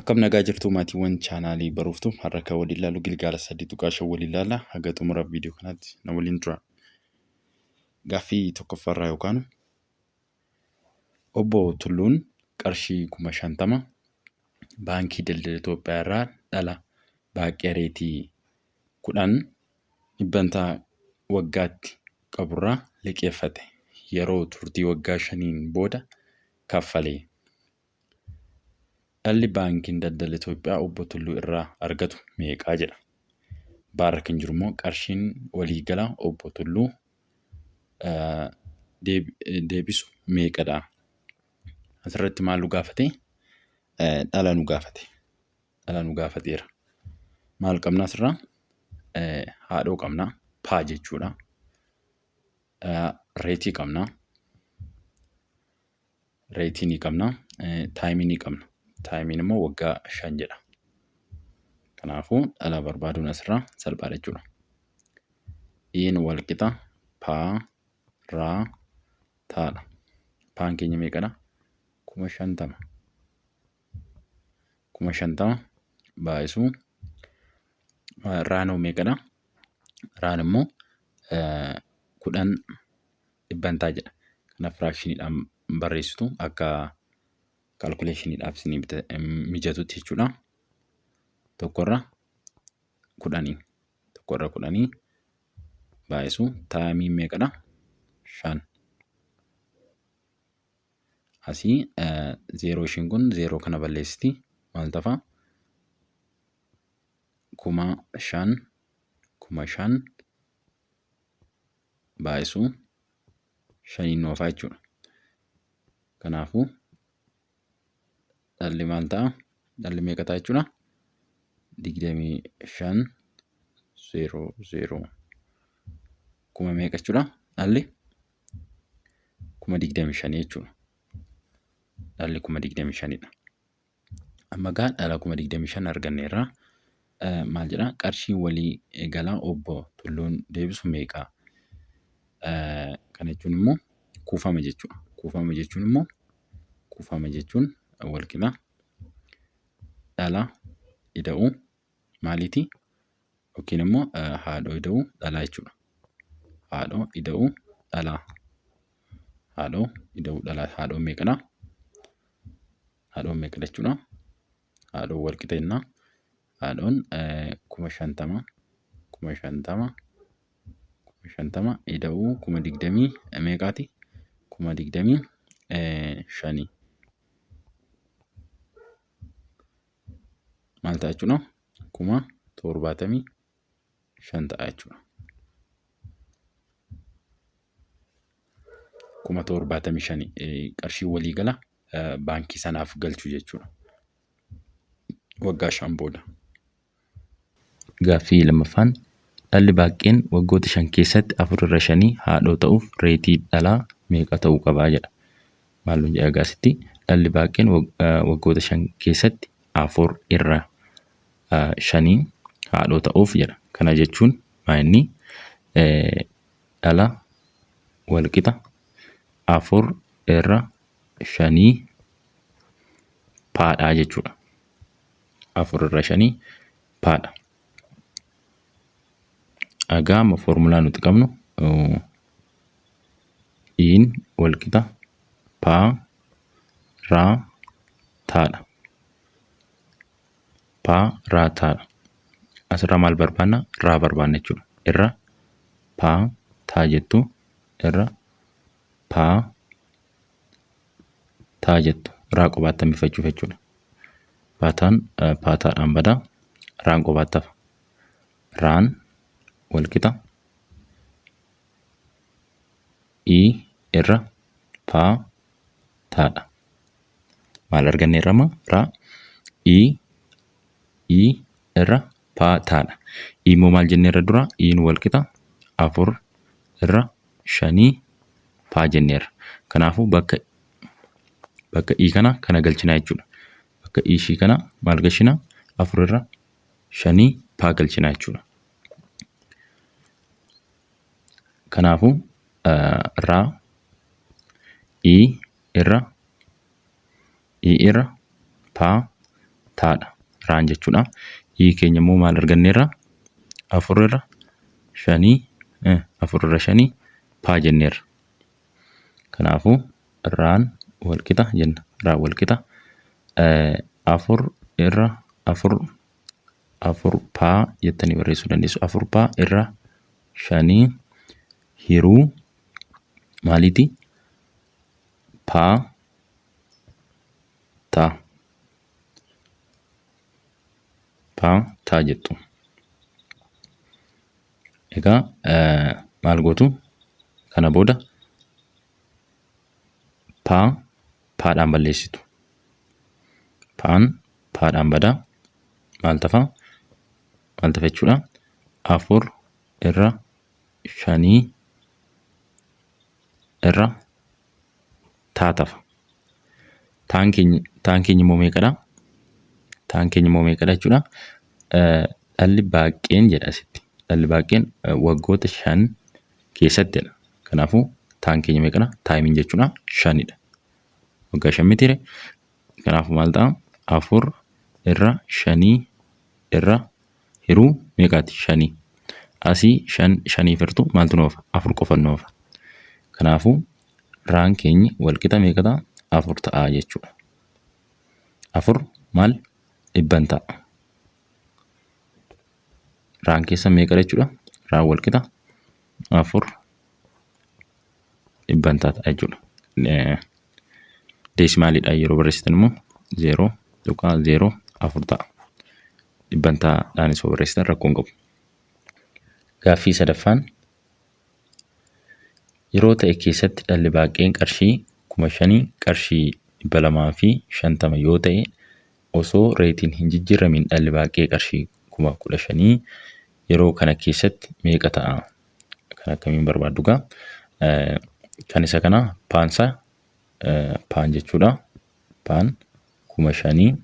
Akkam nagaa jirtu maatiiwwan chaanaalii baruuftu har'a kan waliin ilaallu gilgaala 3.5 waliin ilaalla. Haga xumura viidiyoo kanaatti na waliin tura. Gaaffii tokkoffaarraa yookaan obbo Tulluun qarshii 50,000 baankii daldala Itoophiyaa irraa dhala baaqee reetii 10 dhibbantaa waggaatti qaburraa liqeeffate. Yeroo turtii waggaa shaniin booda kaffale. Dhalli baankiin daldala Itoophiyaa obbo Tulluu irraa argatu meeqaa jedha. Baarra kan jiru immoo qarshiin waliigala obbo Tulluu deebisu meeqadha? Asirratti maal nu gaafate? Dhala nu gaafate. Dhala nu gaafateera. Maal qabna asirraa? Haadhoo qabna. Paa jechuudha. Reetii qabna. Reetii ni qabna. Taayimii ni qabna. Taayimiin immoo waggaa 5 jedha. Kanaafuu dhala barbaaduun asirraa salphaadha jechuudha. Iin wal qixa paa raa taadha. Paan keenya meeqadha? 50,000. 50,000 baay'isuu raanoo meeqadha? Raan immoo 10 dhibbantaa jedha. Kana firaakshiniidhaan barreessitu akka kaalkuleeshiniidhaaf isinii mijatutti jechuudha. Tokkorra kudhanii. Tokkorra kudhanii baay'isuu taayimiin meeqadha? 5. Asii zeeroo ishiin kun zeeroo kana balleessiti. Maal tafa? 5,000 5,000 baay'isuu shaniin nu hafaa jechuudha. Kanaafuu dhalli maal ta'a? Dhalli meeqa ta'a jechuudha? 25 0 0 kuma meeqa jechuudha? Dhalli 25,000 jechuudha. Dhalli 25,000dha. Amma egaa dhala 25,000 arganneerra. Maal jedha? Qarshiin walii galaa obbo Tulluun deebisu meeqa? Kana jechuun immoo kuufama jechuudha. Kuufama jechuun immoo kuufama jechuun wal qixa dhala ida'uu maaliiti? Yookiin immoo haadhoo ida'uu dhalaa jechuudha. Haadhoo ida'uu dhalaa. Haadhoo ida'uu dhalaa. Haadhoon meeqadha? Haadhoon meeqadha jechuudha? Haadhoon wal qixa jennaa. Haadhoon 50,000 50,000 50,000 ida'uu kuma digdamii meeqaati? 25,000. Maal ta'a jechuudha? 75,000 ta'a jechuudha. 75,000 qarshii waliigala baankii sanaaf galchu jechuudha. Waggaa 5 booda. Gaaffii lammaffaan dhalli baaqqeen waggoota 5 keessatti 4 irra shanii haadhoo ta'uuf reetii dhalaa meeqa ta'uu qabaa jedha. Maal nuun jedha gaasitti dhalli baaqqeen waggoota 5 keessatti 4 irra shanii haadhoo ta'uuf jedha. Kana jechuun maa inni dhala walqixa 4 irra shanii paadhaa jechuudha. 4 irra shanii paadha. Egaa amma foormulaa nuti qabnu iin walqixa paa raa taadha. Paa raa taadha. Asirraa maal barbaanna? Raa barbaanna jechuudha. Irra paa taa jettu irra paa taa jettu raa qobaatti hambifachuuf jechuudha. Paataan paataadhaan bada raan qobaatti hafa. Raan walqixa i irra paa taadha. Maal arganneerra amma? Raa i i irra paa taadha. I immoo maal jenneerra dura? Iin walqixa 4 irra shanii paa jenneerra. Kanaafuu bakka bakka i kana kana galchinaa jechuudha. Bakka i ishii kana maal galchina? 4 irra shanii paa galchinaa jechuudha. Kanaafuu raa i irra i irra paa Taadha. Raan jechuudha. I keenya immoo maal arganneerra? 4 irra 5, 4 irra 5 paa jenneerra. Kanaafuu raan walqixa jenna. Raan walqixa 4 irra 4, 4 paa jettanii barreessuu dandeessu. 4 paa irra 5 hiruu maaliiti? Paa taa. Paa taa jettu. Egaa maal gootu? Kana booda paa paadhaan balleessitu. Paan paadhaan badaa. Maal tafa? Maal tafa jechuudha? 4 irra 5 irra taa tafa. Taan keenya immoo meeqadha? Taan keenya immoo meeqadha jechuudha? Dhalli baaqqeen jedha asitti. Dhalli baaqqeen waggoota 5 keessatti jedha. Kanaafuu taan keenya meeqadha? Taayimiin jechuudha 5dha. Waggaa 5 mitiire. Kanaafuu maal ta'a? 4 irra 5 irra hiruu meeqaati? 5. Asii 5 5 firtu maaltu nu hafa? 4 qofa nu hafa. Kanaafuu raan keenyi walqixa meeqa ta'a? 4 ta'a jechuudha. 4 maal? Dhibban ta'a. Raan keessa meeqa jechuudha? Raan walqixa 4 dhibban ta'a jechuudha. Deesimaaliidhaan yeroo barreessitan immoo 0.04 ta'a. Dhibbantaadhaanis yoo barreessitan rakkoo hin qabu. Gaaffii sadaffaan yeroo ta'e keessatti dhalli baaqqeen qarshii 5,000 qarshii 250 yoo ta'e osoo reetiin hin jijjiirramiin dhalli baaqqee qarshii 15,000 yeroo kana keessatti meeqa ta'a? Kan akkamiin barbaaddu gaa? Kan isa kana paansa paan jechuudha. Paan 5,000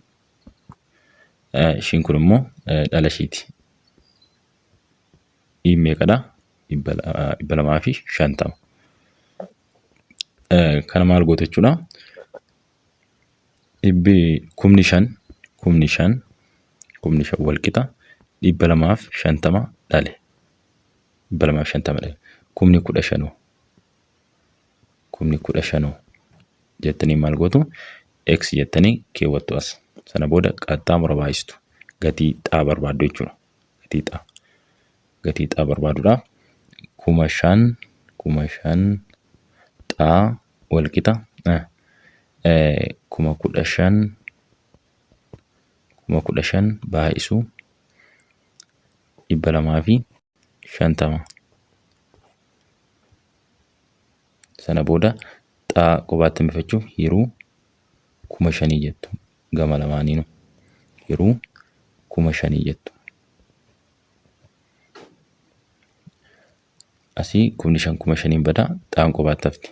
ishiin kun immoo dhala ishiiti. Iin meeqadha? 250. Kana maal gootu jechuudha? Dhibbi kumni shan kumni shan kumni shan wal qixa 250 dhale. 250 dhale. Kumni kudha shanoo kumni kudha shanoo jettanii maal gootu? X jettanii keewwattu as. Sana booda qaxxaamura baay'istu. Gatii xaa barbaaddu jechuudha. Gatii xaa. Gatii xaa barbaaduudhaaf 5,000 5,000 xaa wal qixa 15,000 15,000 baay'isuu 250. Sana booda xaa qobaatti hambifachuuf hiruu 5,000 jettu gama lamaaniinuu hiruu 5,000 jettu. Asii 5,000 5,000 bada xaan qobaatti hafti.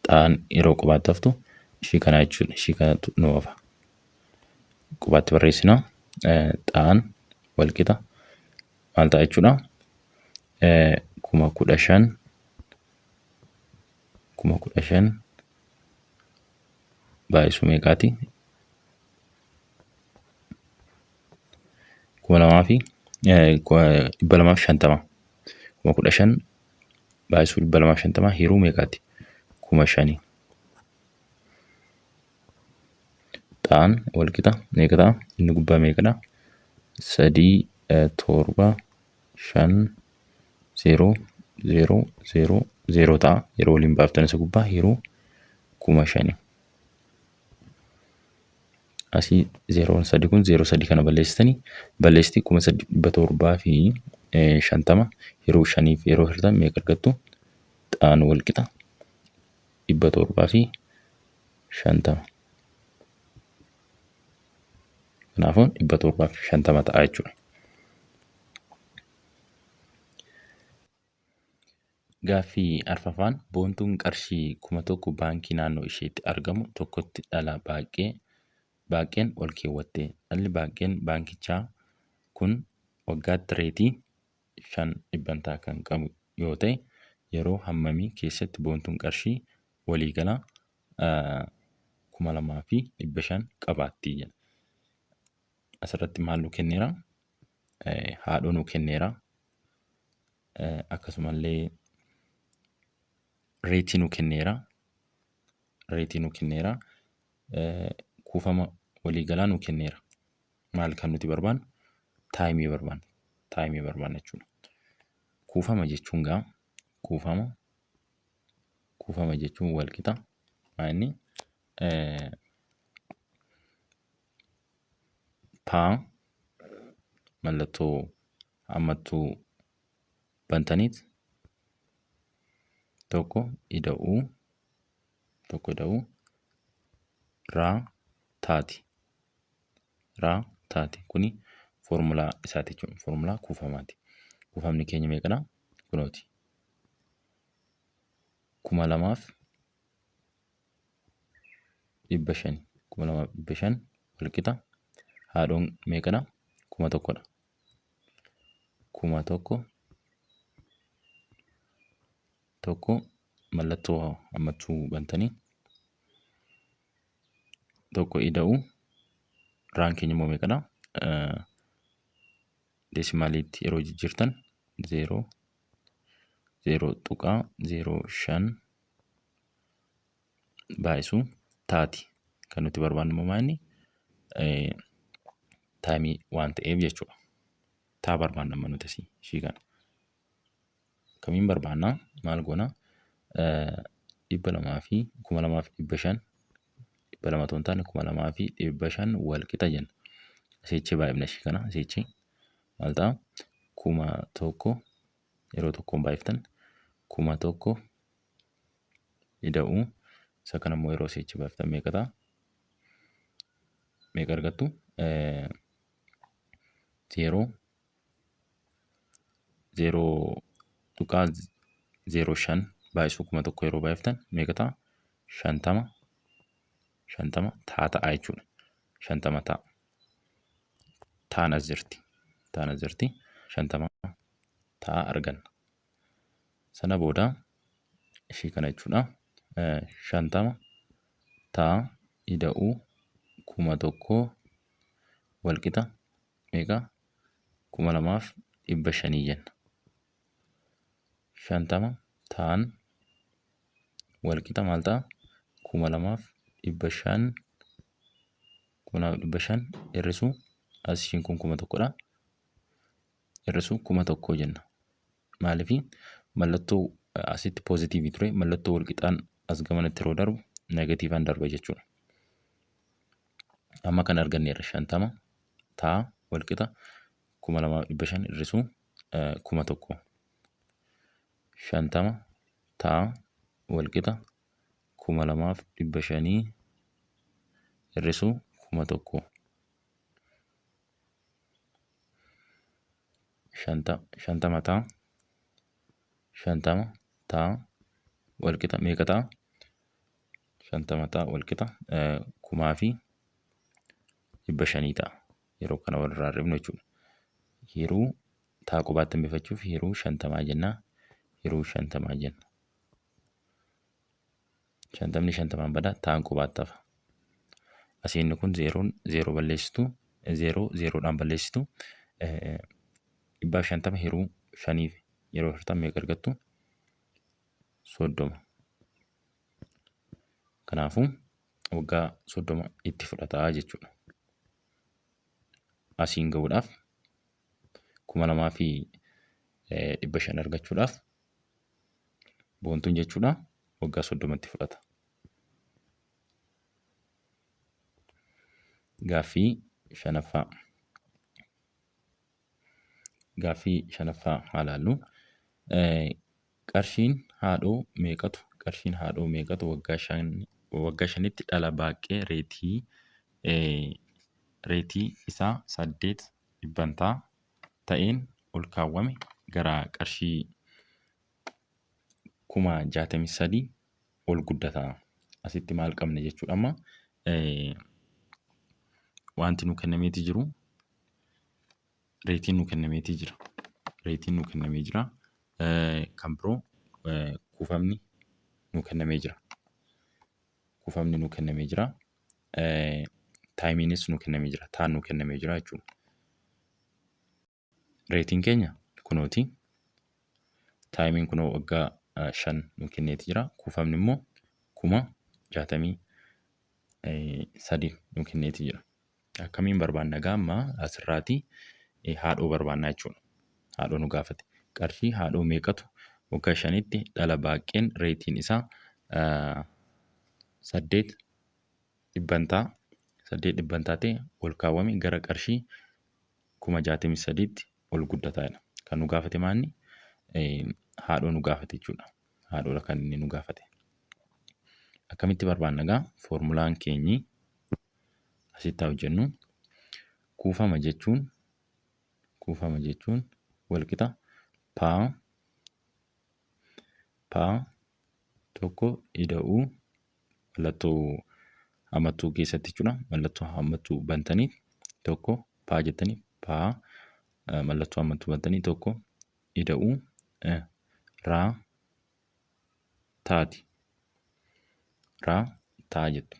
Xaan yeroo qobaatti haftu ishii kanaa jechuudha. Ishii kanatu nu hafa. Qobaatti barreessina. Xaan walqixa maal ta'a jechuudha? 15,000 15,000 baay'isuu meeqaati? 2,250. 15,000 baay'isuu 250 hiruu meeqaati? 5,000. Xaan walqixa meeqa ta'a? Inni gubbaa meeqadha? 3 7 5 0 0 0 0 ta'a. Yeroo waliin baaftan isa gubbaa hiruu 5,000. Asii zeeroon sadi kun zeeroo sadi kana balleessitanii balleessiti 3,750 hiruu shaniif yeroo hirtan meeqa argattu? Xaan walqixa 750. Kanaafuu 750 ta'a jechuudha. Gaaffii arfaffaan Boontuun qarshii 1000 baankii naannoo isheetti argamu tokkotti dhala baaqqeen ol keewwatte. Dhalli baaqqeen baankichaa kun waggaatti reetii 5 dhibbantaa kan qabu yoo ta'e, yeroo hammamii keessatti Boontuun qarshii waliigalaa 2500 qabaatti jedha. Asirratti maal nu kenneera? Haadhoo nu kenneera. Akkasumallee reetii nu kenneera. Reetii nu kenneera. Kuufama waliigalaa nu kenneera. Maal kan nuti barbaannu? Taayimii barbaanna. Taayimii barbaanna jechuudha. Kuufama jechuun gaa kuufama kuufama jechuun wal qixa maa inni paa mallattoo hammattuu bantaniit tokko ida'uu tokko ida'uu raa taati. Raa taati. Kuni foormulaa isaati jechuudha. Foormulaa kuufamaati. Kuufamni keenya meeqadha? Kunooti. 2500. 2500 walqixa haadhoon meeqadha? 1000dha. 1000 tokko mallattoo hammattuu bantanii tokko ida'u raan keenya immoo meeqadha? Deesimaaliitti yeroo jijjiirtan 0 0.05 baay'isuu taati. Kan nuti barbaannu immoo maal inni taayimii waan ta'eef jechuudha. Taa barbaanna amma nuti asii ishii kana. Kamiin barbaanna maal goona 200 fi 2500 200 otoo hin taane 2500 wal qixa jenna. Asichi baay'ifna ishii kana asichi maal ta'a 1000 yeroo tokkoon baay'iftan 1000 ida'uu isa kana immoo yeroo asichi baay'iftan meeqa ta'a? Meeqa argattu? Zeeroo 0.05 baay'isuu 1000 yeroo baay'iftan meeqa ta'a? 50 50 taa ta'a jechuudha. 50 ta'a. Taan as jirti. Taan as jirti. 50 ta'a arganna. Sana booda ishii kana jechuudha. 50 ta'a ida'uu 1000 walqixa meeqa? 2500 jenna. 50 ta'an walqixa maal ta'a? 2500 2500 hir'isuu as ishiin kun 1000dha. Hir'isuu 1000 jenna. Maaliif mallattoo asitti poozitiivii ture mallattoo walqixaan as gamanatti yeroo darbu negatiivaan darba jechuudha. Amma kan arganneerra 50 ta'a walqixa 2500 hir'isuu 1000. 50 ta'a walqixa 2500 hir'isuu 1000. 50 ta'a 50 ta'a walqixa meeqa ta'a? 50 ta'a walqixa 1500 ta'a. Yeroo kana walirraa hir'ifnu jechuudha. Hiruu taa qubaatti hambifachuuf hiruu 50 jenna. Hiruu 50 jenna. Shantamni shantamaan bada taan qubaatti hafa. Asii inni kun zeeroon zeeroo balleessitu zeeroo zeeroodhaan balleessitu 150 hiruu shaniif yeroo hirtan meeqa argattu? 30. Kanaafuu waggaa 30 itti fudhata jechuudha. Asiin gahuudhaaf 2500 argachuudhaaf Boontuun jechuudha waggaa 30 itti fudhata. Gaaffii shanaffaa. Gaaffii shanaffaa haa ilaallu. Qarshiin haadhoo meeqatu qarshiin haadhoo meeqatu waggaa shan waggaa shanitti dhala baaqqee reetii reetii isaa 8 dhibbantaa ta'een ol kaawwame gara qarshii 63,000 ol guddata. Asitti maal qabna jechuudha amma wanti nu kennameeti jiru reetiin nu kennameetii jira. Reetiin nu kennamee jira. Kan biroo kuufamni nu kennamee jira. Kuufamni nu kennamee jira. Taayimiinis nu kennamee jira. Taan nu kennamee jira jechuudha. Reetiin keenya kunooti. Taayimiin kunoo waggaa 5 nu kenneeti jira. Kuufamni immoo 63,000 nu kenneeti jira. Akkamiin barbaanna egaa amma asirraati haadhoo barbaanna jechuudha. Haadhoo nu gaafate. Qarshii haadhoo meeqatu waggaa shanitti dhala baaqqeen reetiin isaa 8 dhibbantaa 8 dhibbantaa ta'e ol kaawwame gara qarshii 63,000tti ol guddataa jedha. Kan nu gaafate maanni haadhoo nu gaafate jechuudha. Haadhoodha kan inni nu gaafate. Akkamitti barbaanna egaa foormulaan keenyi asitti haa hojjennu. Kuufama jechuun kuufama jechuun walqixa paa paa tokko ida'uu mallattoo hammattuu keessatti jechuudha. Mallattoo hammattuu bantanii tokko paa jettanii paa mallattoo hammattuu bantanii tokko ida'uu raa taati. Raa taa jettu.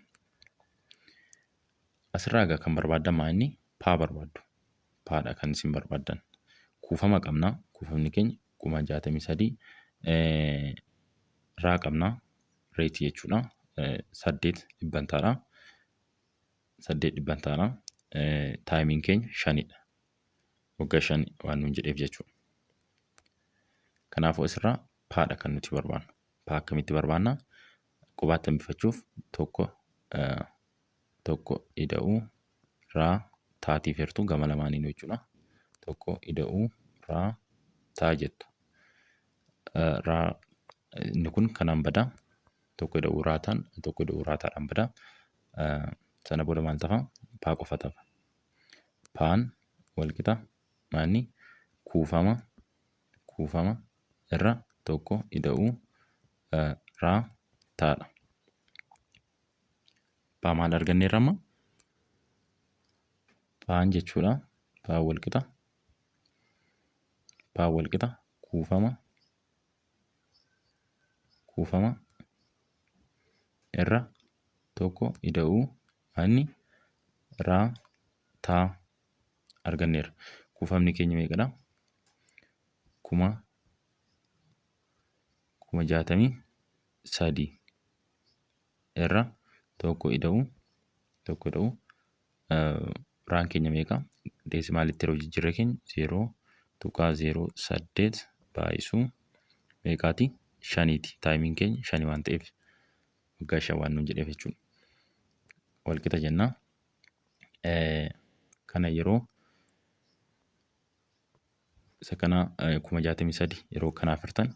Asirraa egaa kan barbaaddan maa inni paa barbaaddu. Paadha kan isin barbaaddan. Kuufama qabna. Kuufamni keenya 63,000 raa qabna. Reetii jechuudha. 8 dhibbantaadha. 8 dhibbantaadha. Taayimiin keenya shanidha. Waggaa shan waan nuun jedheef jechuudha. Kanaafuu asirraa paadha kan nuti barbaannu. Paa akkamitti barbaanna? Qubaatti hambifachuuf tokko tokko ida'uu raa taatiif hirtu gama lamaaniin jechuudha. Tokko ida'uu raa taa jettu. Raa inni kun kanaan bada. Tokko ida'uu raataan tokko ida'uu raataadhaan bada. Sana booda maal tafa? Paa qofa tafa. Paan walqixa maanni kuufama kuufama irra tokko ida'uu raa taadha. Paa maal arganneerra amma? Paan jechuudha. Paan walqixa. Paan walqixa kuufama kuufama irra tokko ida'uu maanni raa taa arganneerra. Kuufamni keenya meeqadha? 63,000 irra tokko ida'uu tokko ida'uu raan keenya meeqa? Deesimaalitti yeroo jijjiirre keenya 0.08 baay'isuu meeqaati? Shaniiti. Taayimiin keenya shani waan ta'eef waggaa shan waan nuun jedheef jechuudha. Walqixa jennaa. Kana yeroo isa kana 63,000 yeroo kanaaf hirtan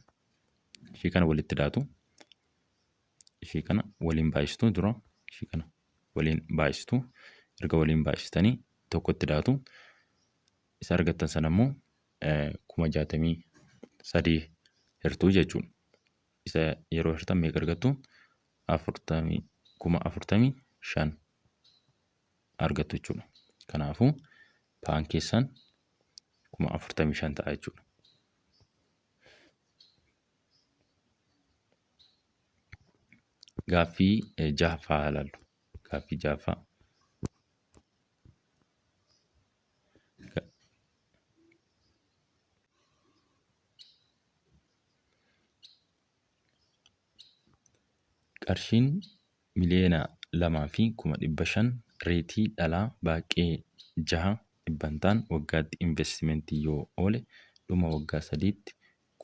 ishii kana walitti daatu. Ishii kana waliin baay'istu dura ishii kana waliin baay'istu erga waliin baay'istanii tokkotti daatu isa argattan sana immoo 63,000 hirtuu jechuudha. Isa yeroo hirtan meeqa argattu? Afurtamii 45,000 argattu jechuudha. Kanaafuu paan keessan 45,000 ta'a jechuudha. Gaaffii jahaffaa haa ilaallu. Gaaffii jahaffaa. Qarshiin 2,500,000 reetii dhalaa baaqqee 6 dhibbantaan waggaatti investimentii yoo oole dhuma waggaa sadiitti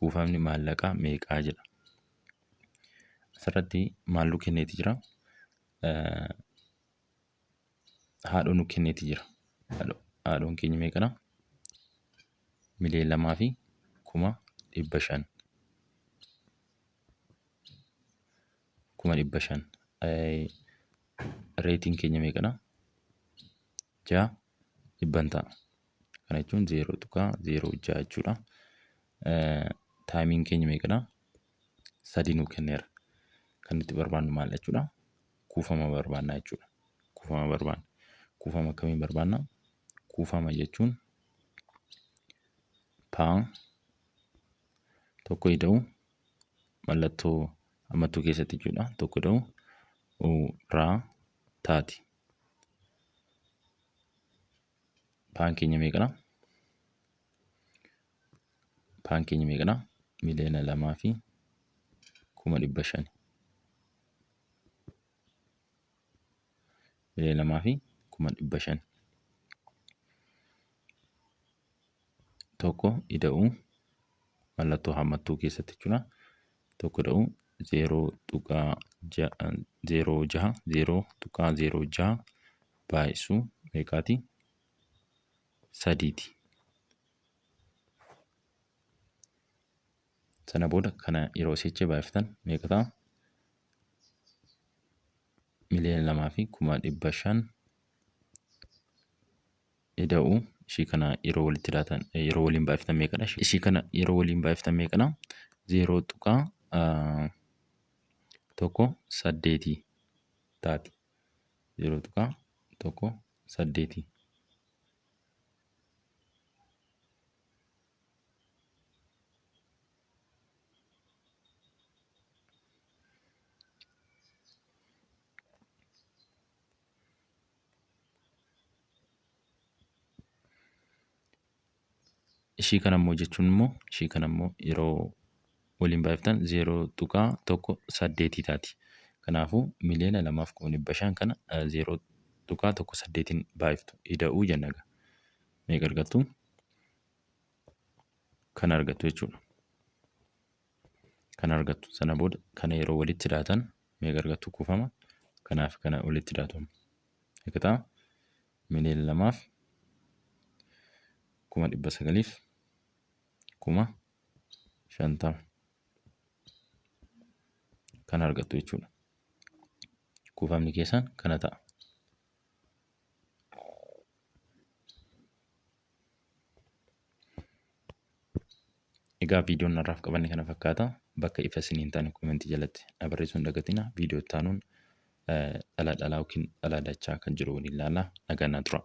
kuufamni maallaqaa meeqaa jedha. Asirratti maal nu kenneeti jira? Haadhoo nu kenneeti jira. Haadhoon keenya meeqadha? 2,500,000. 500,000. Reetiin keenya meeqadha? 6 dhibbantaa. Kana jechuun 0.06 jechuudha. Taayimiin keenya meeqadha? Sadii nuu kenneera. Kan nuti barbaannu maal jechuudha? Kuufama barbaanna jechuudha. Kuufama barbaanna. Kuufama akkamiin barbaanna? Kuufama jechuun paa tokko ida'u mallattoo hammattuu keessatti jechuudha. Tokko ida'u raa taati. Paan keenya meeqadha? Paan keenya meeqadha? 2,500,000. 2,500,000. Tokko ida'uu mallattoo hammattuu keessatti jechuudha. Tokko ida'uu zeeroo tuqaa zeeroo jaha zeeroo tuqaa zeeroo jaha baay'isuu meeqaati? Sadiiti. Sana booda kana yeroo si'achi baay'iftan meeqa ta'a? 2,500,000 ida'uu ishii kana yeroo walitti daatan yeroo waliin baay'iftan meeqadha? Ishii kana yeroo waliin baay'iftan meeqadha? Zeeroo tuqaa tokko saddeetii taati. Zeeroo tuqaa tokko saddeetii. Ishii kana immoo jechuun immoo ishii kana immoo yeroo waliin baay'iftan zeeroo tuqaa tokko saddeetii taati. Kanaafuu 2,500,000 kana zeeroo tuqaa tokko saddeetiin baay'iftu ida'uu jenna egaa. Meeqa argattu? Kana argattu jechuudha. Kana argattu. Sana booda kana yeroo walitti daatan meeqa argattu kuufama? Kanaaf kana walitti daatu. Meeqa ta'a? 2,950,000 kana argattu jechuudha. Kuufamni keessan kana ta'a. Egaa viidiyoon har'aaf qabanne kana fakkaata. Bakka ifa isinii hin taane koomentii jalatti na barreessuu hin dagatinaa. Viidiyoo itti aanuun dhala dhalaa yookiin dhala dachaa kan jiru waliin ilaalla. Nagaan naa tura.